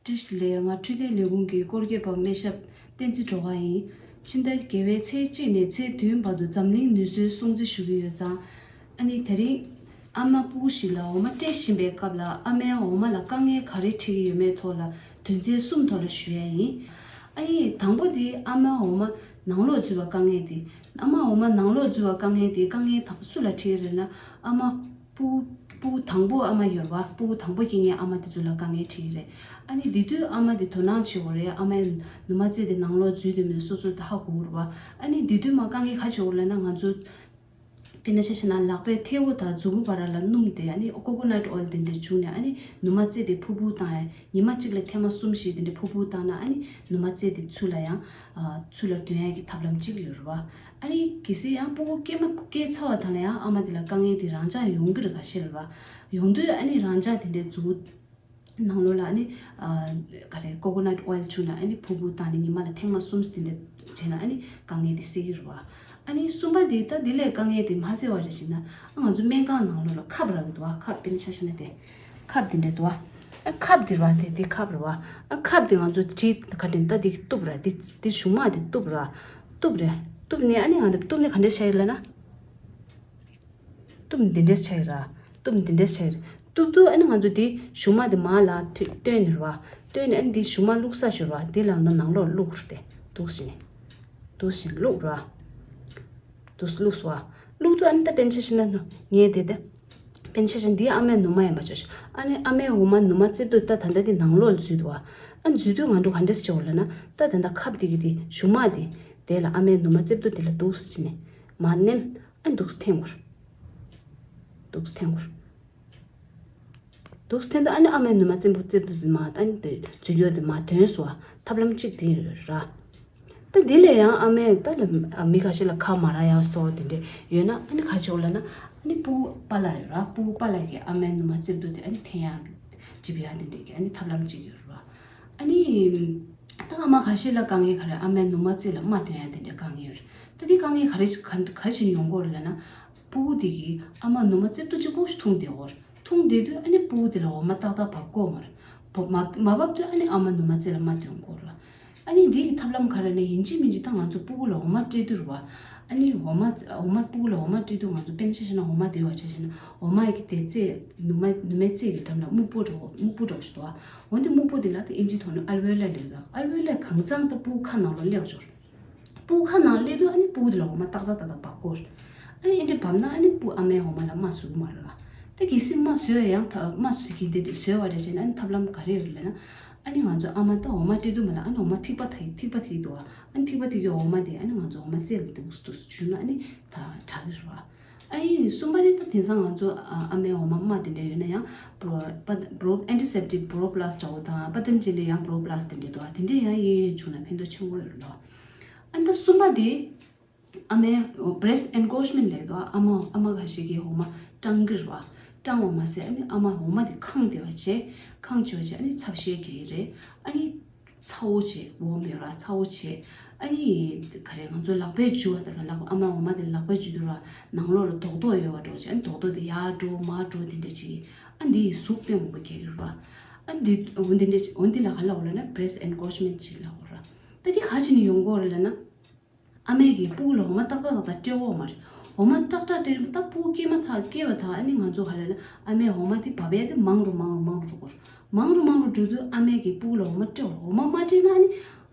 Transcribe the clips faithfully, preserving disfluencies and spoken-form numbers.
བཀྲ་ཤིས་བདེ་ལེགས། ང་འཕྲོད་བསྟེན་ལས་ཁུངས་ཀྱི་སྐོར་སྐྱོད་པ་སྨན་ཞབས་བསྟན་འཛིན་སྒྲོལ་དཀར་ཡིན། ཕྱི་ཟླ་བརྒྱད་པའི་ཚེས་གཅིག་ནས་ཚེས་བདུན་བར་དུ་འཛམ་གླིང་ནུས་གསོའི་སྲུང་བརྩི་ཞུ་གི་ཡོད་ཙང་། ཨ་ནི་དེ་རིང་ཨ་མ་སྤུ་གུ་ཞིག་ལ་འོ་མ་སྤྲད་བཞིན་པའི་སྐབས་ལ་ཨ་མའི་འོ་མ་ལ་དཀའ་ངལ་ག་རེ་འཕྲད་ཀྱི་ཡོད་མེད་ཐོག་ལ་དོན་ཚན་གསུམ་ཐོག་ལ་ཞུ་ཡ་ཡིན། ཨ་ནི་དང་པོ་དེ་ཨ་མའི་འོ་མ་ནང་ལོགས་འཛུལ་བ་དཀའ་ངལ་དེ། ཨ་མ་འོ་མ་ནང་ལོགས་འཛུལ་བ་དཀའ་ངལ་དེ་དཀའ་ངལ་དང་པོ་སུ་ལ་འཕྲད་ཀྱི་རེད་ན། ཨ་མ་སྤུ་སྤུ་གུ་དང་པོ་ཨ་མ་ཡོད་རེད་བ། སྤུ་གུ་དང་པོ་སྐྱེ་མཁན་ཨ་མ་དེ་ཚོ་ལ་དཀའ་ངལ་འཕྲད་ཀྱི་རེད། ཨ་ནི་དེ་དུས་ཨ་མ་དེ་དོ་སྣང་བྱེད་དགོས་རེད། ཨ་མའི་ནུ་མ་རྩེ་དེ་ནང་ལོགས་འཛུལ་དུས་མིན་སོ་སོ་དེ་ཧ་གོ་གི་རེད་བ། ཨ་ནི་དེ་དུས་མ་དཀའ་ངལ་ག་བྱེད་དགོས་ལབ་ན། ང་ཚོ་དཔེར་ན་ཆ་བཞག་ན་ལག་པའི་མཐེ་བོ་དང་མཛུ་གུ་བར་ལ་སྣུམ་དེ་ཨ་ནི་ཀོ་ཀོ་ནཊ་ཨོ་ཡིལ་དེ་འདྲ་བྱུགས་ནས་ཨ་ནི་ནུ་མ་རྩེ་དེ་ཕུར་ཕུར་བཏང་ཡ། ཉི་མ་གཅིག་ལ་ཐེངས་མ་གསུམ་ཞིག་དེ་འདྲ་ཕུར་ཕུར་བཏང་ན་ཨ་ནི་ནུ་མ་རྩེ་དེ་ཚུར་ལ་ཡང་ཨ་ཚུར་ལ་འདོན་ཡ་གི་ཐབས་ལམ་གཅིག་ཡོད་རེད་བ། ཨ་ནི་གལ་སྲིད་ཡང་སྤུ་གུ་སྐྱེས་མ་སྐྱེས་ཚར་བ་དང་ལ་ཡང་ཨ་མ་དེ་ལ་དཀའ་ངལ་དེ་རང་འཇགས་ཡོང་གི་རེད། ཁ་ཤས་ལ་རེད་བ། ཡོང་དུས་ཨ་ནི་རང་འཇགས་དེ་འདྲའི་མཛུ་གུ་ནང་ལོགས་ལ་ཨ་ནི་ཨ་ག་རེ་ཀོ་ཀོ་ནཊ་ཨོ་ཡིལ་བྱུགས་ན་ཨ་ནི་ཕུར་ཕུར་བཏང་ནས་ཉི་མ་ལ་ཐེངས་མ་གསུམ་དེ་འདྲ་བྱས་ན་ཨ་ནི་དཀའ་ངལ་དེ་སེལ་གྱི་རེད་བ། ཨ་ནི་གསུམ་པ་དེ་ད་དེ་ལས་དཀའ་ངལ་དེ་མ་སེལ་བ་རེད་བྱས་ན། ཨ་ང་ཚོ་སྨན་ཁང་ནང་ལོགས་ལ་ཁབ་རག་གི་འདུག་བ། ཁབ་དཔེར་ན་ཆ་བཞག་ན་དེ་ཁབ་དེ་འདྲ་འདུག་བ། ཨ་ཁབ་དེ་རེད་བ། དེ་དེ་ཁབ་རེད་བ། ཨ་ཁབ་དེ་ང་ཚོ་དེ་ག་དེ་ད་དེ་གཏུབ་ར། དེ་དེ་གཞུག་མ་དེ་གཏུབ་ར། གཏུབ་རེད། གཏུབ་ནས་ཨ་ནི་ང་ཚོ་གཏུབ་ནས་ག་འདྲས་བྱ་ཡི་ལབ་ན། གཏུབ་ནས་འདི་འདྲས་བྱ་ཡི་ར། གཏུབ་ནས་འདི་འདྲས་བྱ་ཡི་ར། གཏུབ་དུས་ཨ་ནི་ང་ཚོ་དེ་གཞུག་མ་དེ་མར་ལ་ཐོན་བཏོན་ནས་ར་བ། བཏོན་ནས་ཨ་ནི་དེ་གཞུག་མ་བླུགས་ས་ཞོར་བ། དེ་ལ་ནང་ལོགས་བླུགས་ར། དེ་འདུག་སེ་ནས་འདུག་སེ་བླུགས་ར། འདུག་སེ་བླུགས་སོ། བླུགས་དུས་ཨ་ནི་ད་དཔེར་ན་ཆ་བཞག་ན་ངས་དེ་ད་དཔེར་ན་ཆ་བཞག་ན་འདི་ཨ་མའི་ནུ་མ་ཡིན་པ་ཆ་བཞག། ཨ་ནི་ཨ་མའི་འོ་མ་ནུ་མ་བཙེམ་དུས་ད་ད་ལྟ་དེ་ནང་ལོགས་ལ་འཛུལ་འདུག་བ། ཨ་འཛུལ་དུས་ང་ཚོ་ག་འདྲས་བྱེད་དགོས་ལབ་ན། ད་ད་ལྟ་ཁབ་དེ་གི་དེ་གཞུག་མ་དེ་དེ་ལ་ཨ་མའི་ནུ་མ་བཙེམ་དུས་དེ་ལ་འདུག་སེ་བྱས་ནས་མར་མནན། ཨ་འདུག་སེ་འཐེན་དགོས་ར། འདུག་སེ་འཐེན་དགོས་ར། འདུག་སེ་འཐེན་དུས་ཨ་ནི་ཨ་མའི་ནུ་མ་བཙེམ་པོ་བཙེམ་དུས་དེ་མར་ཨ་ནི་དེ་འཛུལ་ཡོད་དེ་མར་ཐོན་སོང་བ། ཐབས་ལམ་གཅིག་དེ་ཡོད་ར། ད་དེ་ལས་ཡང་ཨ་མས་ད་ལ་མི་ཁ་ཤས་ལ་ཁབ་མ་རག་ཡ་སོགས་དེ་འདྲས་ཡོད་ན་ཨ་ནི་ག་རེ་བྱེད་དགོས་ལབ་ན། ཨ་ནི་སྤུ་གུ་པ་ལགས་ཡོད་ར། སྤུ་གུ་པ་ལགས་ཀྱིས་ཨ་མའི་ནུ་མ་བཙེམ་དུས་དེ་ཨ་ནི་འཐེན་ཡ་འཇིབ་ཡ་དེ་འདྲས་ཀྱི་ཨ་ནི་ཐབས་ལམ་གཅིག་ཡོད་ར་བ། ཨ་ནི་ད་ཨ་མ་ཁ་ཤས་ལ་དཀའ་ངལ་ག་རེ། ཨ་མའི་ནུ་མ་རྩེ་ལ་རྨ་ཐོན་ཡ་དེ་འདྲས་དཀའ་ངལ་ཡོད་རེད། ད་དེ་དཀའ་ངལ་ག་རེ་ག་ག་རེ་བྱས་ནས་ཡོང་གི་ཡོད་རེད་ལབ་ན། སྤུ་གུ་དེ་གིས་ཨ་མ་ནུ་མ་རྩེ་ཏོ་གཅིག་པོ་ཞིག་འཐུང་བསྡད་ཡོད་རེད། འཐུང་བསྡད་དུས་ཨ་ནི་སྤུ་གུ་དེ་ལ་འོ་མ་ཏག་ཏག་བབས་ཀྱི་ཡོད་མ་རེད། བབས་མ་མ་བབས་དུས་ཨ་ནི་ཨ་མ་ནུ་མ་རྩེ་ལ་རྨ་ཐོན་གྱི་ཡོད་རེད། ཨ་ནི་འདི་གི་ཐབས་ལམ་ག་རེ་ནས་ཡིན་གཅིག་མིན་གཅིག་ད་ང་ཚོ་སྤུ་གུ་ལ་འོ་མ་སྤྲད་དུས་རེད་བ། ཨ་ནི་འོ་མ་འོ་མ་སྤུ་གུ་ལ་འོ་མ་སྤྲད་དུས་ང་ཚོ་དཔེར་ན་ཆ་བཞག་ན་འོ་མ་དེ་བ་ཆ་བཞག་ན་འོ་མ་གི་དེ་རྩེ་ནུ་མ་ནུ་མའི་རྩེ་གི་འགྲམ་ལ་སྨུག་པོ་འདྲ་བོ་སྨུག་པོ་འདྲ་བོ་ཞིག་འདུག་བ། འོ་འདི་སྨུག་པོ་དེ་ལ་ད་ཨིན་ཇི་ཐོག་ནས་ཨལ་ཝེ་ལ་ལབ་ཀྱི་འདུག་ཨལ་ཝེ་ལ་གང་ཚང་ད་སྤུ་གུ་ཁ་ནང་ལ་སླེབས་ཡོད་རེད། སྤུ་གུ་ཁ་ནང་སླེབས་དུས་ཨ་ནི་སྤུ་གུ་དེ་ལ་འོ་མ་ཏག་ཏག་ཏག་ཏག་འབབ་ཀྱི་ཡོད་རེད། ཨ་ནི་ཨེ་འདྲ་བབས་ན་ཨ་ནི་སྤུ་ཨ་མའི་འོ་མ་ལ་རྨ་བཟོ་གི་མ་རེད་ལ། ད་གལ་སྲིད་རྨ་བཟོས་ཡང་ད་རྨ་བཟོ་གི་འདི་འདྲ་བཟོས་པ་རེད་བྱས་ན་ཨ་ནི་ཐབས་ལམ་ག་རེ་ཡོད་རེད་ལབ་ན། ཨ་ནི་ང་ཚོ་ཨ་མ་ད་འོ་མ་སྤྲད་དུས་མ་ལ་ཨ་ནི་འོ་མ་ཐིགས་པ་ཐིགས་ཐིགས་པ་ཐིགས་འདུག་བ། ཨ་ནི་ཐིགས་པ་ཐིགས་ཀྱི་འོ་མ་དེ་ཨ་ནི་ང་ཚོ་འོ་མ་རྩེ་ལ་འདུག་འདུག་བྱུང་ན་ཨ་ནི་ད་དྲག་གི་རེད་བ། ཨ་ནི་གསུམ་པ་དེ་ད་དེང་སང་ང་ཚོ་ཨ་ཨ་མའི་འོ་མ་རྨ་དེ་འདྲ་ཡོད་ན་ཡང་པྲོ་པ་པྲོ་ཨེན་ཊི་སེབ་ཊིག་པྲོ་པ་ལ་སི་འདྲ་བོ་དང་པ་ཏན་ཇི་ལི་ཡང་པྲོ་པ་ལ་སི་དེ་འདྲ་འདུག་བ། དེ་འདྲ་ཡང་གཡས་གཡོན་བྱུང་ན་ཕན་ཐོགས་ཆེན་པོ་ཡོད་རེད་བ། ཨ་ནི་ད་གསུམ་པ་དེ། ཨ་མའི་བྷི་རེ་སི་ཊི་ཨེན་ཀོ་ཤི་མེན་ཊི་ལབ་འདུག་ཨ་མ་ཨ་མ་ཁ་ཤས་ཀྱིས་འོ་མ་བཀྲམ་གྱི་རེད་བ། བཀྲམ་པ་མ་ཟད་ཨ་ནི་ཨ་མ་འོ་མ་དེ་ཁེངས་བསྡད་པ་བྱས། ཁེངས་བྱས་པ་བྱས་ཨ་ནི་ཚབ་ཤེས་རྒྱག་གི་རེད། ཨ་ནི་ཚ་བོ་བྱས་འོ་མ་ཡོད་ར་ཚ་བོ་བྱས། ཨ་ནི་ག་རེ་ང་ཚོ་ལག་པས་འཇུ་བ་དང་ལག་ཨ་མ་འོ་མ་དེ་ལག་པས་འཇུ་དུས་ར་ནང་ལོགས་ལ་རྡོག་རྡོག་ཡོད་པ་འདྲ་བོ་བྱས། ཨ་ནི་རྡོག་རྡོག་དེ་ཡར་འགྲོ་མར་འགྲོ་དེ་འདྲ་བྱས། ཨ་འདི་ཡི་ཟུག་དཔེ་མང་པོ་རྒྱག་གི་རེད་བ། ཨ་འདི་འོ་འདི་འདྲ་འོ་འདི་ལ་ག་ལབ་དགོས་ལབ་ན་བྷི་རེ་སི་ཊི་ཨེན་ཀོ་ཤི་མེན་ཊི་ཅིག་ལབ་དགོས་ར། ད་འདི་ག་བྱས་ནས་ཡོང་གི་ཡོད་རེད་ལབ་ན། ཨ་མས་ཀྱིས་སྤུ་གུ་ལ་འོ་མ་ཏག་ཏག་ཏག་ཏག་སྤྲད་ཡོད་མ་རེད། འོ་མ་ཏག་ཏག་སྤྲད་རིང་ད་སྤུ་གུ་སྐྱེས་མ་ཐག་སྐྱེས་པ་དང་ཨ་ནི་ང་ཚོ་ག་རེ་ལབ་ན་ཨ་མས་འོ་མ་དེ་འབབ་ཡ་དེ་མང་རུ་མང་རུ་མང་རུ་འགྲོ་གི་རེད། མང་རུ་མང་རུ་འགྲོ་དུས་ཨ་མས་ཀྱིས་སྤུ་གུ་ལ་འོ་མ་སྤྲད་ཡོད་རེད། འོ་མ་མ་སྤྲད་ན་ཨ་ནི་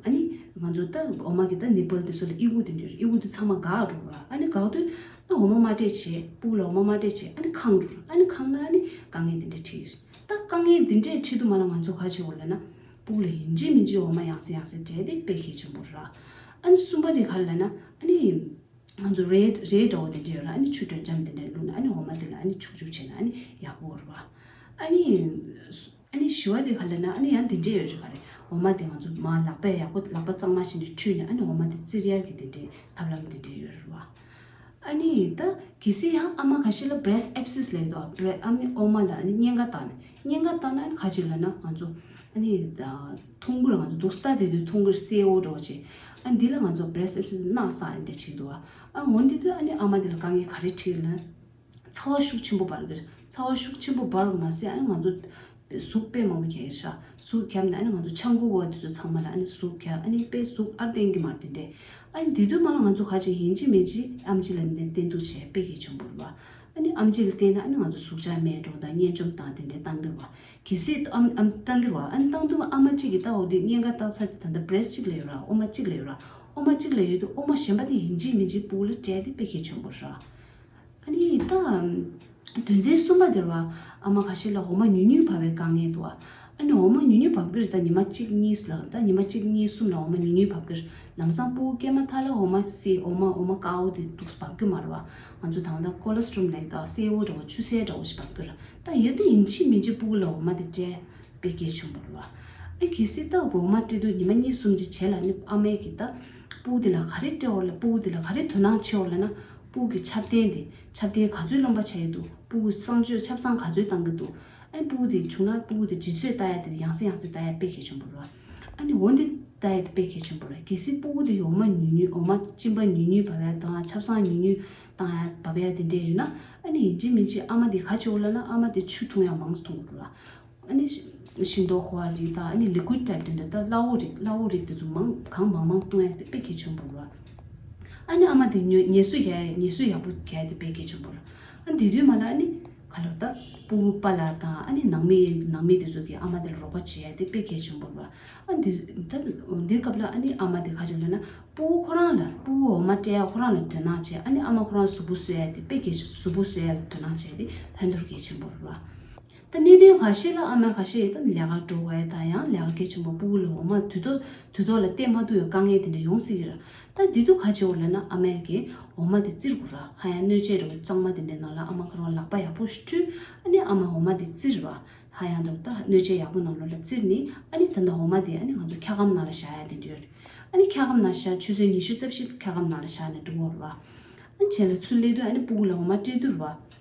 ཨ་ནི་ང་ཚོ་ད་འོ་མ་གི་ད་ནི་པལ་དེ་ཚོ་ལ་ཨི་ཁུ་དེ་འདྲ་ཡོད་རེད། ཨི་ཁུ་དེ་ཚང་མ་འགག་འགྲོ་གི་རེད། ཨ་ནི་འགག་དུས་ད་འོ་མ་མ་སྤྲད་བྱས་སྤུ་གུ་ལ་འོ་མ་མ་སྤྲད་བྱས་ཨ་ནི་ཁེངས་འགྲོ་རེད། ཨ་ནི་ཁེངས་ན་ཨ་ནི་དཀའ་ངལ་དེ་འདྲ་འཕྲད་ཀྱི་རེད། ད་དཀའ་ངལ་འདི་འདྲས་འཕྲད་དུས་མ་ལ་ང་ཚོ་ག་བྱེད་དགོས་ལབ་ན། སྤུ་གུ་ལ་ཡིན་གཅིག་མིན་གཅིག་འོ་མ་ཡང་སེ་ཡང་སེ་སྤྲད་དེ་དཔེ་གལ་ཆེན་པོ་རེད། ཨ་ནི་གསུམ་པ་དེ་ག་རེ་ལབ་ན་ཨ་ནི། ང་ཚོ་རས་རས་འདྲ་བོ་དེ་འདྲས་ཡོད་ར། ཨ་ནི་ཆུ་དྲོན་འཇམ་དེ་འདྲས་བླུགས་ན་ཨ་ནི་འོ་མ་དེ་ལ་ཨ་ནི་བྱུག་བྱུག་བྱས་ན་ཨ་ནི་ཡག་པོ་རེད་བ། ཨ་ནི། ཨ་ནི་བཞི་བ་དེ་ག་རེ་ལབ་ན་ཨ་ནི་ཡང་དེ་འདྲས་ཡོད་རེད། ག་རེ་འོ་མ་དེ་ང་ཚོ་མར་ལག་པས་ཡག་པོ་ལག་པ་གཙང་མ་བྱས་ནས་འཁྲུད་ནས་ཨ་ནི་འོ་མ་དེ་བཙིར་ཡག་གི་དེ་འདྲས་ཐབས་ལམ་དེ་འདྲས་ཡོད་རེད་བ། ཨ་ནི་ད་གལ་སྲིད་ཡང་ཨ་མ་ཁ་ཤས་ལ་བྷི་རེ་སི་ཊི་ཨེབ་སི་སི་ལབ་ཀྱི་འདུག་ཨ་མའི་འོ་མ་ལ་ཨ་ནི་གཉན་ཁ་བཏགས་ནས་གཉན་ཁ་བཏགས་ན་ཨ་ནི་ག་ཅིག་ལབ་ན་ང་ཚོ་ཨ་ནི་ཐུང་གུར་ང་ཚོ་འདུག་སེ་ལྟ་དེ་དུས་ཐུང་གུར་སེར་པོ་འདྲ་བོ་ཅིག་ཨ་ནི་འདི་ལ་ང་ཚོ་བྷི་རེ་སི་ཊི་ཨེབ་སི་སི་སྣག་ཟ་ཨ་ནི་འདྲ་བྱེད་ཀྱི་འདུག་ཨ་འོ་འདི་དུས་ཨ་ནི་ཨ་མ་འདི་ལ་དཀའ་ངལ་ག་རེ་འཕྲད་ལབ་ན། ཚ་བ་ཤུགས་ཆེན་པོ་འབར་གི་རེད། ཚ་བ་ཤུགས་ཆེན་པོ་འབར་བ་མ་ཟད་ཨ་ནི་ང་ཚོ་ དེ་ཟུག་དཔེ་མང་པོ་རྒྱག་གི་རེད་ཤག་ཟུག་བརྒྱབ་ནས་ཨ་ནི་ང་ཚོ་ཆང་ཁུ་བོ་དེ་ཚོ་ཚང་མ་ལ་ཨ་ནི་ཟུག་བརྒྱབ། ཨ་ནི་དཔེ་ཟུག་ཨར་བསྟན་གྱི་མ་རེད་དེ་འདྲས། ཨ་ནི་དེ་དུས་མ་ལ་ང་ཚོ་ག་ཅིག་ཡིན་གཅིག་མིན་གཅིག་ཨམ་ཆི་ལ་ནས་བསྟེན་གཏུགས་བྱས་དཔེ་གལ་ཆེན་པོ་རེད་བ། ཨ་ནི་ཨམ་ཆི་ལ་བསྟེན་ན་ཨ་ནི་ང་ཚོ་ཟུག་གཅོག་སྨན་འགྲོ་དང་གཉན་འཇོམས་དང་དེ་འདྲས་བཏང་གི་རེད་བ། གལ་སྲིད་ཨམ་ཨམ་བཏང་གི་རེད་བ། ཨ་ནི་བཏང་དུས་ཨ་མ་གཅིག་གིས་ད་འོ་དེ་གཉན་ཁ་བཏགས་ཚར་དེ་ད་ལྟ་བྷི་རེ་སི་གཅིག་ལ་ཡོད་ར། ཨོ་མ་གཅིག་ལ་ཡོད་ར། ཨོ་མ་གཅིག་ལ་ཡོད་དུས་ཨོ་མ་གཞན་པ་དེ་ཡིན་གཅིག་མིན་གཅིག་སྤུ་གུ་ལ་སྤྲད་དེ་དཔེ་གལ་ཆེན་པོ་རེད་བ། ཨ་ནི་ད་དོན་ཚན་གསུམ་པ་དེ་རེད་བ། ཨ་མ་ཁ་ཤས་ལ་འོ་མ་ཉུང་ཉུང་བབས་པའི་དཀའ་ངལ་འདུག་བ། ཨ་ནི་འོ་མ་ཉུང་ཉུང་བབས་ཀྱི་རེད། ད་ཉི་མ་གཅིག་གཉིས་ལ་ད་ཉི་མ་གཅིག་གཉིས་གསུམ་ལ་འོ་མ་ཉུང་ཉུང་བབས་ཀྱི་རེད། ལམ་སང་སྤུ་གུ་སྐྱེས་མ་ཐག་ལ་འོ་མ་བསྲེས་འོ་མ་འོ་མ་དཀར་པོ་དེ་འདུག་སེ་བབས་ཀྱི་མ་རེད་བ། ང་ཚོ་ད་ལྟ་ཀོ་ལོ་སི་ཊོམ་ལབ་ཡག་ད་སེར་པོ་འདྲ་བོ་ཆུ་སེར་འདྲ་བོ་ཞིག་བབས་ཀྱི་རེད། ད་ཡོད་དུས་ཡིན་གཅིག་མིན་གཅིག་སྤུ་གུ་ལ་འོ་མ་དེ་སྤྲད་དཔེ་གལ་ཆེན་པོ་རེད་བ། ཨ་གལ་སྲིད་ད་འོ་མ་སྤྲད་དུས་ཉི་མ་གཉིས་གསུམ་ཅིག་བྱས་ལ་ཨ་ནི་ཨ་མས་ཀྱིས་ད་སྤུ་གུ་དེ་ལ་ག་རེ་སྤྲད་འོ་ལ་སྤུ་གུ་དེ་ལ་ག་རེ་དོ་སྣང་བྱེད་འོ་ལབ་ན། སྤུ་གུ་གི་ཆབ་གདན་དེ་ཆབ་གདན་ག་ཚོད་རློན་པ་ཆགས་ཡོད་འདུག་སྤུ་གུ་གསང་སྤྱོད་ཆབ་གསང་ག་ཚོད་བཏང་གི་འདུག་ཨ་ནི་སྤུ་གུ་དེ་བྱུང་ན་སྤུ་གུ་དེ་ལྗིད་ཚད་ལྟ་ཡ་དེ་ཡང་སེ་ཡང་སེ་ལྟ་ཡ་དཔེ་གལ་ཆེན་པོ་རེད་བ། ཨ་ནི་འོ་འདི་ལྟ་ཡ་དེ་དཔེ་གལ་ཆེན་པོ་རེད། གལ་སྲིད་སྤུ་གུ་དེ་འོ་མ་ཉུང་ཉུང་འོ་མ་གཅིན་པ་ཉུང་ཉུང་བབས་ཡ་དང་ཆབ་གསང་ཉུང་ཉུང་བཏང་ཡ་བབས་ཡ་དེ་འདྲས་ཡོད་ན། ཨ་ནི་ཡིན་གཅིག་མིན་གཅིག་ཨ་མ་དེ་ག་བྱེད་འོ་ལབ་ན་ཨ་མ་དེ་ཆུ་འཐུང་ཡ་མང་ཙམ་འཐུང་དགོས་རེད་བ། ཨ་ནི་ཤི་ཤིང་ཏོག་ཁུ་བ་རིགས་དང་ཨ་ནི་ལི་ཀུའིཌ་ཊའིབ་དེ་འདྲ་ད་སླ་བོ་རིགས་སླ་བོ་རིགས་དེ་ཚོ་མང་གང་མང་མང་བཏུང་ཡ་དེ་དཔེ་གལ་ཆེན་པོ་རེད་བ། ཨ་ནི་ཨ་མ་དེ་ཉོ་ངལ་གསོ་རྒྱག་ཡ་ངལ་གསོ་ཡག་པོ་རྒྱག་ཡ་དེ་དཔེ་གལ་ཆེན་པོ་རེད། ཨ་ནི་དེ་དུས་མ་ལ་ཨ་ནི་ག་ལོར་ད་སྤུ་གུ་པཱ་ལགས་དང་ཨ་ནི་ནང་མི་ནང་མི་དེ་ཚོ་གིས་ཨ་མ་དེ་ལ་རོགས་པ་བྱེད་ཡ་དེ་དཔེ་གལ་ཆེན་པོ་རེད་བ། ཨ་ནི་དེ་ད་འདི་སྐབས་ལ་ཨ་ནི་ཨ་མ་དེ་ག་བྱེད་ལབ་ན་སྤུ་གུ་ཁོ་རང་ལ་སྤུ་གུ་འོ་མ་སྤྲད་ཡ་ཁོ་རང་ལ་དོ་སྣང་བྱེད། ཨ་ནི་ཨ་མ་ཁོ་རང་གཟུགས་པོ་གསོ་ཡ་དེ་དཔེ་གལ་ཆེ། གཟུགས་པོ་གསོ་ཡ་ལ་དོ་སྣང་བྱེད་ཡ་དེ་ཕན་ཐོགས་གལ་ཆེན་པོ་རེད་བ། ད་གནད་དོན་ཁ་ཤས་ལ་ཨ་མ་ཁ་ཤས་ད་ལས་ཀ་འགྲོ་བ་ཡ་ད་ཡང་ལས་ཀ་གལ་ཆེན་པོ་སྤུ་གུ་ལ་འོ་མ་དུས་ཐོག་དུས་ཐོག་ལ་སྟེར་མ་ཐུབ་ཡ་དཀའ་ངལ་དེ་འདྲ་ཡོང་སྲིད་ཀྱི་རེད། ད་དེ་དུས་ག་བྱེད་འོ་ལབ་ན་ཨ་མས་ཀྱིས་འོ་མ་དེ་བཙིར་དགོས་ར། ཧ་ཡང་སྣོད་ཆས་འདྲ་བོ་གཙང་མ་དེ་འདྲའི་ནང་ལ་ཨ་མ་ཁོ་རང་ལག་པ་ཡག་པོ་ཞིག་བཀྲུས། ཨ་ནི་ཨ་མ་འོ་མ་དེ་བཙིར་བ། ཧ་ཡང་འདྲ་བོ་ད་སྣོད་ཆས་ཡག་པོ་ནང་ལོགས་ལ་བཙིར་ནས་ཨ་ནི་ད་ལྟ་འོ་མ་དེ་ཨ་ནི་ང་ཚོ་འཁྱག་སྒམ་ནང་ལ་བཞག་ཡ་དེ་འདྲ་ཡོད་རེད། ཨ་ནི་འཁྱག་སྒམ་ནང་བཞག་ཆུ་ཚོད་ཉི་ཤུ་རྩ་བཞི་འཁྱག་སྒམ་ནང་ལ་བཞག་ནས་འགྲོ་དགོས་རེད་བ། ཨ་ནི་བྱས་ལ་ཚུར་སླེབས་དུས་ཨ་ནི་སྤུ་གུ་ལ་འོ་མ་སྤྲད་དུས་རེད་བ།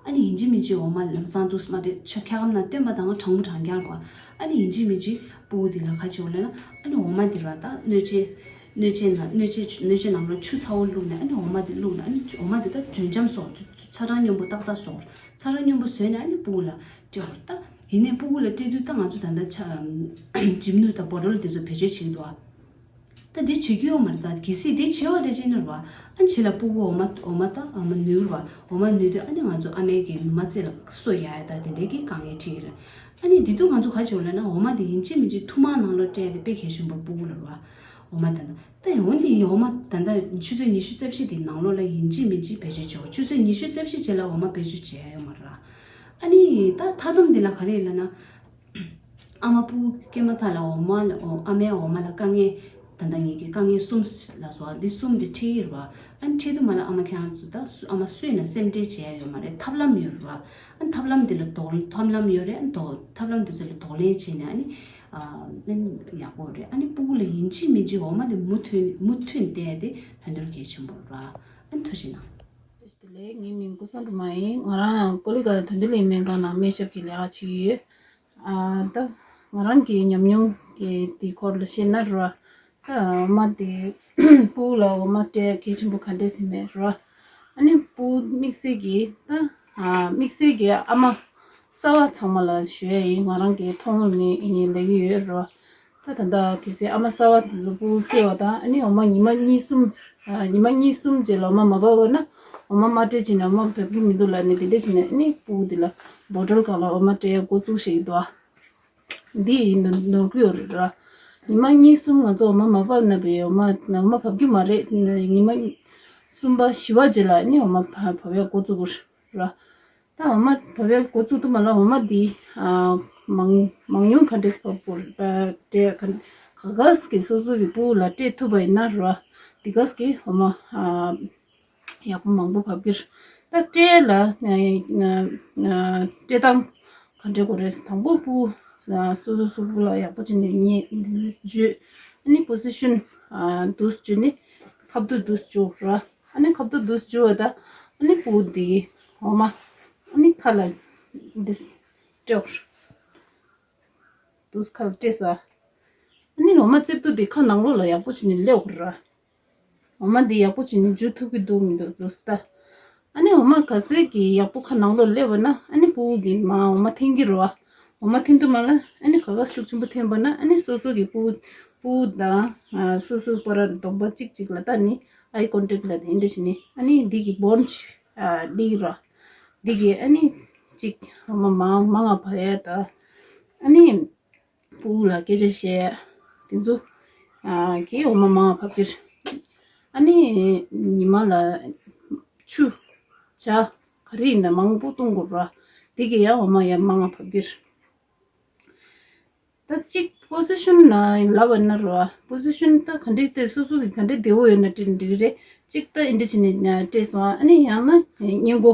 ཨ་ནི་ཡིན་གཅིག་མིན་གཅིག་འོ་མ་ལམ་སང་འདུག་སེ་མ་སྤྲད། ཆ་འཁྱག་སྒམ་ནང་བཏོན་པ་དང་གྲང་མོ་གྲང་རྐྱང་རེད་བ། ཨ་ནི་ཡིན་གཅིག་མིན་གཅིག་སྤུ་གུ་དེ་ལ་ག་བྱེད་འོ་ལབ་ན་ཨ་ནི་འོ་མ་དེ་ར་ད་སྣོད་ཆས་སྣོད་ཆས་ནང་སྣོད་ཆས་སྣོད་ཆས་ནང་ལ་ཆུ་ཚ་བོ་བླུགས་ནས་ཨ་ནི་འོ་མ་དེ་བླུགས་ནས་ཨ་ནི་འོ་མ་དེ་ད་འཇམ་འཇམ་བཟོ། ཚ་གྲང་སྙོམས་པོ་ཏག་ཏག་བཟོ། ཚ་གྲང་སྙོམས་པོ་བཟོས་ནས་ཨ་ནི་སྤུ་གུ་ལ་སྤྲད་དགོས་རེད། ད་ཡིན་ནའི་སྤུ་གུ་ལ་སྤྲད་དུས་ད་ང་ཚོ་ད་ལྟ་ཆ་འཇིམ་ནུ་དང་བོ་ཊོལ་དེ་ཚོ་བེད་སྤྱོད་བྱེད་ཀྱི་འདུག་ཨ། ད་འདི་བྱེད་རྒྱུ་ཡོད་མ་རེད། ད་གལ་སྲིད་འདི་བྱེད་པ་འདྲ་བྱས་ན་རེད་བ། ཨ་ནི་བྱེད་ལ་སྤུ་གུ་འོ་མ་འོ་མ་ད་འོ་མ་ནུས་རེད་བ། འོ་མ་ནུས་དུས་ཨ་ནི་ང་ཚོ་ཨ་མའི་གི་ནུ་མ་རྩེ་ལ་གསོ་ཡ་ཡ་ད་དེ་འདྲའི་གི་དཀའ་ངལ་འཕྲད་ཀྱི་རེད། ཨ་ནི་འདི་དུས་ང་ཚོ་ག་བྱེད་ལབ་ན་འོ་མ་འདི་ཡིན་གཅིག་མིན་གཅིག་ཐུར་མ་ནང་ལོགས་སྤྲད་དེ་དཔེ་གལ་ཆེན་པོ་སྤུ་གུ་ལ་རེད་བ། འོ་མ་ད་ད་ད་འོ་འདི་ཡིན་འོ་མ་ད་ད་ཆུ་ཚོད་ཉི་ཤུ་རྩ་བཞི་འདི་ནང་ལོགས་ལ་ཡིན་གཅིག་མིན་གཅིག་བེད་སྤྱོད་བྱེད་དགོས། ཆུ་ཚོད་ཉི་ཤུ་རྩ་བཞི་རྗེས་ལ་འོ་མ་བེད་སྤྱོད་བྱེད་ཡ་ཡོད་མ་རེད། ཨ་ནི་ད་མཐའ་སྡོམ་འདི་ལ་ག་རེ་ཡིན་ལབ་ན། ཨ་མ་སྤུ་གུ་སྐྱེས་མ་ཐག་ལ་འོ་མ་ལ་འོ་ཨ་མའི་འོ་མ་ལ་དཀའ་ངལ་ད་ལྟ་ངེད་ཀྱི་དཀའ་ངལ་གསུམ་ལ་སོགས་འདི་གསུམ་འདི་འཕྲད་ཀྱི་རེད་བ། ཨ་ནི་འཕྲད་དུས་མ་ལ་ཨ་མ་ཁྱེད་རང་ཚོ་ད་སུ་ཨ་མ་སུས་ན་སེམས་ཁྲལ་བྱེད་ཡ་ཡོད་མ་རེད། ཐབས་ལམ་ཡོད་རེད་བ། ཨ་ནི་ཐབས་ལམ་འདི་ལ་དོགས་ཐབས་ལམ་ཡོད་རེད། ཨ་ནི་དོགས་ཐབས་ལམ་འདི་ཚོ་ལ་གདོང་ལེན་བྱས་ནས་ཨ་ནི་ཨ་ནི་ཡག་པོ་རེད། ཨ་ནི་སྤུ་གུ་ལ་ཡིན་གཅིག་མིན་གཅིག་འོ་མ་འདི་མུ་མཐུད་མུ་མཐུད་བསྟེན་ཡ་དེ་ཕན་ཐོགས་གལ་ཆེན་པོ་རེད་བ། ཨ་ནི་ཐུགས་རྗེ་གནང་། བཀྲ་ཤིས་བདེ་ལེགས། ངའི་མིང་ཀུན་བཟང་སྒྲོལ་མ་ཡིན། ང་རང་ཀོ་ལི་གྷལ་དོན་ལྡན་གླིང་སྨན་ཁང་ནང་སྨན་ཞབས་ཀྱི་ལས་ཀ་བྱེད་ཀྱི་ཡོད། ཨ་ད་ང་རང་གི་ཉམས་མྱོང་གི་དེའི་སྐོར་ལ་བཤད་ན་ར། ད་འོ་མ་དེ་སྤུ་གུ་ལ་འོ་མ་སྤྲད་གལ་ཆེན་པོ་ག་འདྲས་ཟེར་མེད་ར། ཨ་ནི་སྤུ་གུ་དམིགས་བསལ་གྱི་ད་ཨ་དམིགས་བསལ་གྱི་ཨ་མ་གསར་པ་ཚང་མ་ལ་ཞུ་ཡ་ཡིན། ང་རང་གི་མཐོང་ལམ་ནས་ངས་ལབ་ཀྱི་ཡོད་ར། ད་ད་ལྟ་གལ་སྲིད་ཨ་མ་གསར་པ་དེ་ཚོ་སྤུ་གུ་སྐྱེ་བ་དང་ཨ་ནི་འོ་མ་ཉི་མ་གཉིས་གསུམ་ཨ་ཉི་མ་གཉིས་གསུམ་རྗེས་ལ་འོ་མ་མ་བབས་པ་ན་འོ་མ་མ་སྤྲད་ཅིག་ན་འོ་མ་བབས་ཀྱི་མི་འདུག་ལབ་ནས་དེ་འདྲ་བྱས་ནས་ཨ་ནི་སྤུ་གུ་དེ་ལ་བོ་ཊོལ་སྒང་ལ་འོ་མ་སྤྲད་ཡ་འགོ་བཙུགས་བྱེད་ཀྱི་འདུག་ཨ། འདི་ཡིན་ནོར་གྱི་ཡོད་རེད་ར། ཉི་མ་གཉིས་གསུམ་ང་ཚོ་འོ་མ་མ་བབས་ན་བའི་འོ་མ་འོ་མ་བབས་ཀྱི་མ་རེད། ཉི་མ་གསུམ་པ་བཞི་པ་རྗེས་ལ་ཨ་ནི་འོ་མ་བབས་ཡ་འགོ་བཙུགས་དགོས་རེད་ར། ད་འོ་མ་བབས་ཡ་འགོ་བཙུགས་དུས་མ་ལ་འོ་མ་འདི་ཨ་མང་མང་ཉུང་ག་འདྲས་བབས་དགོས་རེད་པ། ག་ག་ག་ག་གི་སོ་སོ་གི་སྤུ་གུ་ལ་སྤྲད་ཐུབ་པ་ཡིན་ན་ར། འདི་ག་གི་འོ་མ་ཨ་ཡག་པོ་མང་པོ་བབས་ཀྱི་རེད། ད་སྤྲད་ལ་ཨ་ཨ་སྤྲད་སྟངས་ག་འདྲས་དགོས་རེད། དང་པོ་སྤུ་གུ་ཨ་སོ་སོ་སོ་སོ་ལ་ཡག་པོ་བྱས་ནས་ཉལ་འདི་འཇུས། ཨ་ནི་པོ་སི་ཤན་ཨ་འདུག་སེ་འཇུས་ནས་ཁ་བརྡུང་འདུག་སེ་འཇུ་ར། ཨ་ནི་ཁ་བརྡུང་འདུག་སེ་འཇུ་བ་ད་ཨ་ནི་སྤུ་གུ་འདི་འོ་མ་ཨ་ནི་ཁ་ལ་འདི་སྤྲད། འདུག་སེ་ཁ་ལ་སྤྲད་ས། ཨ་ནི་འོ་མ་རྩེབ་ཏོ་འདི་ཁ་ནང་ལོགས་ལ་ཡག་པོ་བྱས་ནས་སླེབས་དགོས་ར། འོ་མ་འདི་ཡག་པོ་བྱས་ནས་འཇུ་ཐུབ་ཀྱི་འདུག་མི་འདུག་འདུག་སེ་ལྟ། ཨ་ནི་འོ་མ་ག་ཚད་ཀྱིས་ཡག་པོ་ཁ་ནང་ལོགས་སླེབས་པ་ན་ཨ་ནི་སྤུ་གུ་གིས་མར་འོ་མ་འཐེན་གྱི་རེད་བ། འོ་མ་འཐེན་དུས་མ་ལ་ཨ་ནི་ག་ག་ཤུགས་ཆེན་པོ་འཐེན་པ་ན་ཨ་ནི་སོ་སོ་གི་ཕྲུ་གུ་ཕྲུ་གུ་དང་ཨ་སོ་སོ་བར་གདོང་པ་གཅིག་གཅིག་ལ་ལྟ་ནི་eye contact ལ་དེ་འདྲ་བྱས་ནི་ཨ་ནི་འདི་གི་bond ཨ་འདི་ར་འདི་གི་ཨ་ནི་གཅིག་འོ་མ་མང་མང་ང་བབས་ཡ་ད་ཨ་ནི་ཕྲུ་གུ་ལ་སྐད་ཆ་བཤད་ཡ་དེ་ཚོ་ཨ་གི་འོ་མ་མང་ང་བབས་ཀྱི་རེད། ཨ་ནི་ཉི་མ་ལ་ཆུ་ཇ་ག་རེ་ཡིན་ན་མང་པོ་བཏུང་དགོས་ར། དེ་གི་ཡང་འོ་མ་ཡང་མང་ང་བབས་ཀྱི་རེད། ད་གཅིག་position ན་ལབ་པ་ན་ར་position ད་ག་འདྲས་ཏེ་སོ་སོ་གི་ག་འདྲས་བདེ་བོ་ཡོད་ན་སྤྲད་འགྲིག་རེད། གཅིག་ད་ཨིན་དྲ་བྱས་ནས་སྤྲད་སོང་ཨ་ནི་ཡང་ན་སྔས་མགོ་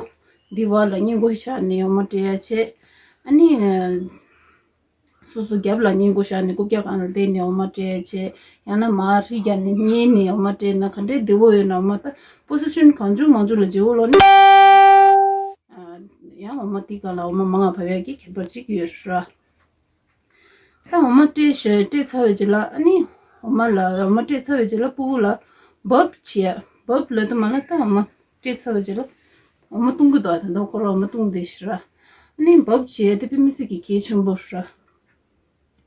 འདི་བར་ལ་སྔས་མགོ་བཞག་ནས་འོ་མ་སྤྲད་ཡ་བྱས། ཨ་ནི་སོ་སོ་རྒྱབ་ལ་སྔས་མགོ་བཞག་ནས་རྐུབ་བཀྱག་སྒང་ལ་བསྡད་ནས་འོ་མ་སྤྲད་ཡ་བྱས། ཡང་ན་མར་ཧྲི་བརྒྱབ་ནས་བསྙལ་ནས་འོ་མ་སྤྲད་ན་ག་འདྲས་བདེ་བོ་ཡོད་ན་འོ་མ་ད་position གང་བྱུང་མང་བྱུང་ལ་བརྗེ་བོ་ལོ་ནི་ཡང་འོ་མ་དེ་ག་ལ་འོ་མ་མང་ང་བབས་ཡ་གི་ཁྱད་པར་གཅིག་ཡོད་ར། ད་འོ་མ་སྤྲད་ཤོག་སྤྲད་ཚར་བའི་རྗེས་ལ་ཨ་ནི་འོ་མ་ལ་འོ་མ་སྤྲད་ཚར་བའི་རྗེས་ལ་ཕྲུ་གུ་ལ་བབ་བྱེད་ཡ་བབ་ལབ་དུས་མ་ལ་ད་འོ་མ་སྤྲད་ཚར་བའི་རྗེས་ལ་འོ་མ་བཏུང་གི་འདུག་ད་ལྟ་ཁོ་རང་འོ་མ་བཏུང་བསྡད་ཤག་ར། ཨ་ནི་བབ་བྱེད་ཡ་དེ་དཔེ་མི་སྲིད་ཀྱི་གལ་ཆེན་པོ་ར།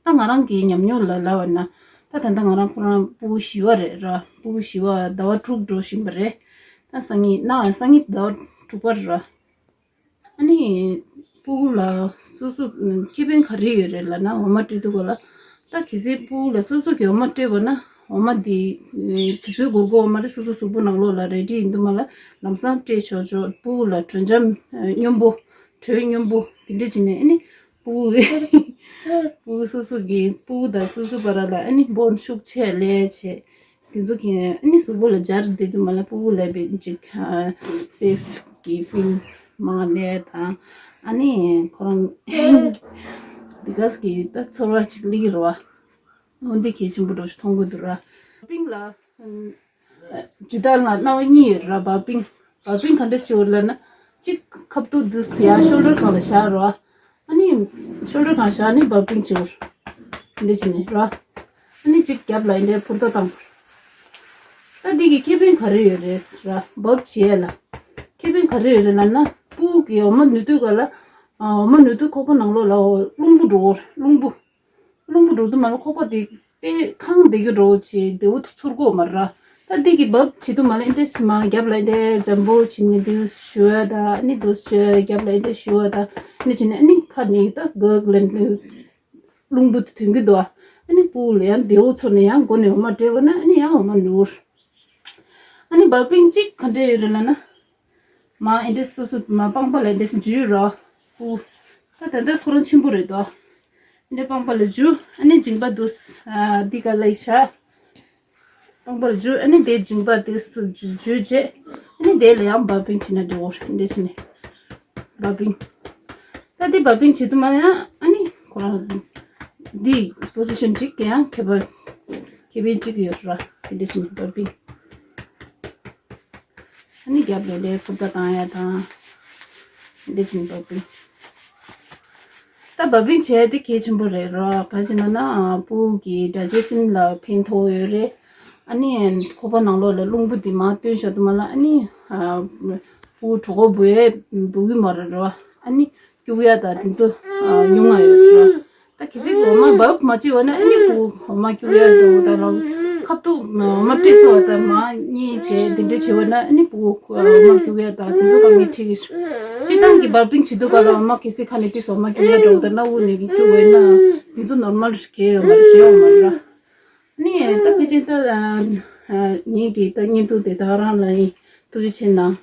ད་ང་རང་གི་ཉམས་མྱོང་ལ་ལབ་པ་ན་ད་ད་ལྟ་ང་རང་ཁོ་རང་ཕྲུ་གུ་བཞི་པ་རེད་ར། ཕྲུ་གུ་བཞི་པ་ཟླ་བ་དྲུག་འགྲོ་བཞིན་པ་རེད། ད་སང་ཉིན་ན་སང་ཉིན་ཟླ་བ་དྲུག་པ་རེད་ར། ཨ་ནི་ཕྲུ་གུ་ལ་སོ་སོ་ཁེ་ཕན་ག་རེ་ཡོད་རེད་ལབ་ན་འོ་མ་སྤྲད་དུས་སྐབས་ལ་ད་གལ་སྲིད་ཕྲུ་གུ་ལ་སོ་སོ་གི་འོ་མ་སྤྲད་པ་ན་འོ་མ་འདི་དུས་ཚོད་འགོར་འགོར་འོ་མ་རེད་སོ་སོ་གཟུགས་པོ་ནང་ལོགས་ལ་རེ་ཌི་ཡིན་དུས་མ་ལ་ལམ་སང་སྤྲད་ཆོག་ཆོག་ཕྲུ་གུ་ལ་དྲོད་འཇམ་སྙོམས་པོ་དྲོད་སྙོམས་པོ་དེ་འདྲ་བྱས་ནས་ཨ་ནི་ཕྲུ་གུ་ཕྲུ་གུ་སོ་སོ་གི་ཕྲུ་གུ་དང་སོ་སོ་བར་ལ་ཨ་ནི་བོན་ཤུགས་ཆེ་ལས་ཆེ། དེ་ཚོ་གི་ཨ་ནི་གཟུགས་པོ་ལ་སྦྱར་བསྡད་དུས་མ་ལ་ཕྲུ་གུ་ལ་བའི་ཅིག་སེབ་གི་ཕིལ་མང་ལས་དང་ཨ་ནི་ཁོ་རང་དེ་ག་གི་ད་ཚོར་བ་ཅིག་སླེབས་ཀྱི་རེད་བ། འོ་འདི་གལ་ཆེན་པོ་འདྲ་ཞིག་མཐོང་གི་འདུག་ར། པིང་ལ་ཇུ་དར་ལ་རྣ་བ་གཉིས་ཡོད་ར། བ་པིང་བ་པིང་ག་འདྲ་ཞིག་ལབ་ན་གཅིག་ཁབ་ཏུ་འདུག་ཡ་ཤོལ་ཌར་སྒང་ལ་བཞག་ར། ཨ་ནི་ཤོལ་ཌར་སྒང་བཞག་ནི་བ་པིང་བྱེད་འོར། འདི་བྱེད་ནི་ར། ཨ་ནི་གཅིག་རྒྱབ་ལ་ཡིན་ནའི་ཕུར་ད་བཏང་བར། ད་འདི་གི་ཁེ་ཕན་ག་རེ་ཡོད་རེད་ར། བབ་བྱེད་ལ། ཁེ་ཕན་ག་རེ་ཡོད་རེད་ལབ་ན་ཕྲུ་གུ་གི་འོ་མ་ནུ་དུས་ག་ལ། འོ་མ་ནུ་དུས་ཁོག་པ་ནང་ལོགས་ལ་རླུང་བུ་འགྲོ་འོར་རླུང་བུ། རླུང་བུ་འགྲོ་དུས་མ་ལ་ཁོག་པ་དེ་དེ་ཁང་བསྡད་རྒྱུ་འགྲོ་བྱེད་བདེ་བོ་ཚོར་གོ་མ་ར། ད་འདི་གི་བབ་བྱེད་དུས་མ་ལ་ཨེ་འདྲས་མ་རྒྱབ་ལ་ཨེ་འདྲས་འཇམ་པོ་བྱེད་ནི་འདི་ཞུ་བ་ད་ཨ་ནི་འདུག་ཞུ་བ་རྒྱབ་ལ་ཨེ་འདྲས་ཞུ་བ་ད་ཨ་ནི་བྱེད་ནི་ཨ་ནི་ཁ་ནས་ད་གག་ལ་རླུང་བུ་དེ་ཐོན་གི་འདུག་ཨ་ནི་ཕྲུ་གུ་ལ་ཡང་བདེ་བོ་ཚོར་ནས་ཡང་མགོ་ནས་འོ་མ་སྤྲད་པ་ན་ཨ་ནི་ཡང་འོ་མ་ནུར། ཨ་ནི་བ་པིང་གཅིག་ག་འདྲས་ཡོད་རེད་ལབ་ན། མ་ཨེ་འདྲས་སོ་སོ་མ་པང་པ་ལ་ཨེ་འདྲས་སུ་འཇུས་རོགས། ཕྲུ་གུ། ད་ད་ལྟ་ཁོ་རང་ཆེན་པོ་རེད་དོ། ཨེ་འདྲས་པང་པ་ལ་འཇུ་ཨ་ནི་མཇིང་པ་འདུག་ཨ་འདི་ག་ལ་ཡི་བཞག་པང་པ་ལ་འཇུ་ཨ་ནི་དེ་མཇིང་པ་དེ་སུ་འཇུ་འཇུས་རྗེས་ཨ་ནི་དེ་ལ་ཡང་བ་པིང་བྱེད་ན་འགྲིག་འོ་ཨེ་འདྲས་བྱེད་ནས་བ་པིང་། ད་འདི་བ་པིང་བྱེད་དུས་མ་ཡང་ཨ་ནི་ཁོ་རང་འདི་པོ་སི་ཤན་གཅིག་གི་ཡང་ཁེ་པར་ཁེ་ཕན་གཅིག་ཡོད་ར་དེ་འདྲས་བྱེད་ནས་བ་པིང་། ཨ་ནི་རྒྱབ་ལ་ལས་ཕུར་ད་བཏང་ཡ་དང་། འདི་བཞིན་བ་པིང་། ད་བ་པིང་བྱས་ཏེ་གལ་ཆེན་པོ་རེད་ར། ག་ཅི་ན་ན་ཕྲུ་གུ་གི་ཌའི་ཇེ་ཤན་ལ་ཕན་ཐོགས་ཡོད་རེད། ཨ་ནི་ཁོག་པ་ནང་ལོགས་ལ་རླུང་བུ་འདི་མར་བཏོན་བཞག་དུས་མ་ལ་ཨ་ནི་ཕྲུ་གུ་གྲོད་ཁོག་འབུ་ཡས་འབུ་གི་མ་རེད་ར། ཨ་ནི་སྐྱུག་ཡ་ད་དེ་ཚོ་ཉུང་ང་ཡོད་ར། ད་གལ་སྲིད་འོ་མ་བབ་མ་བྱས་པ་ན་ཨ་ནི་ཕྲུ་གུ་འོ་མ་སྐྱུག་ཡ་འགྲོ་ད་ལ་ཁབ་ཏུ་འོ་མ་སྤྲད་ཚར་བ་ད་མ་གཉིས་བྱས་དེ་འདྲ་བྱས་པ་ན་ཨ་ནི་ཕྲུ་གུ་འོ་མ་སྐྱུག་ཡ་ད་དེ་ཚོ་གང་གི་ཁྲིད་གི་སྤྱིར་བཏང་གི་བབ་པིང་བྱེད་དུས་ག་ལ་འོ་མ་གལ་སྲིད་ཁ་ནས་ཏིས་འོ་མ་སྐྱུག་ཡ་འགྲོ་ད་སྣ་བུག་ནས་གི་སྐྱུག་བས་ན་དེ་ཚོ་ནོར་མལ་གལ་ཡོད་མ་རེད་ཞེ་ཡོད་མ་རེད་ར། ཨ་ནི་ད་ཕལ་ཆེར་ད་ངེད་ཀྱི་ད་བརྙན་ཐུང་དེ་ད་རང་ལ་ཡིན་ཐུགས་རྗེ་ཆེ་གནང་།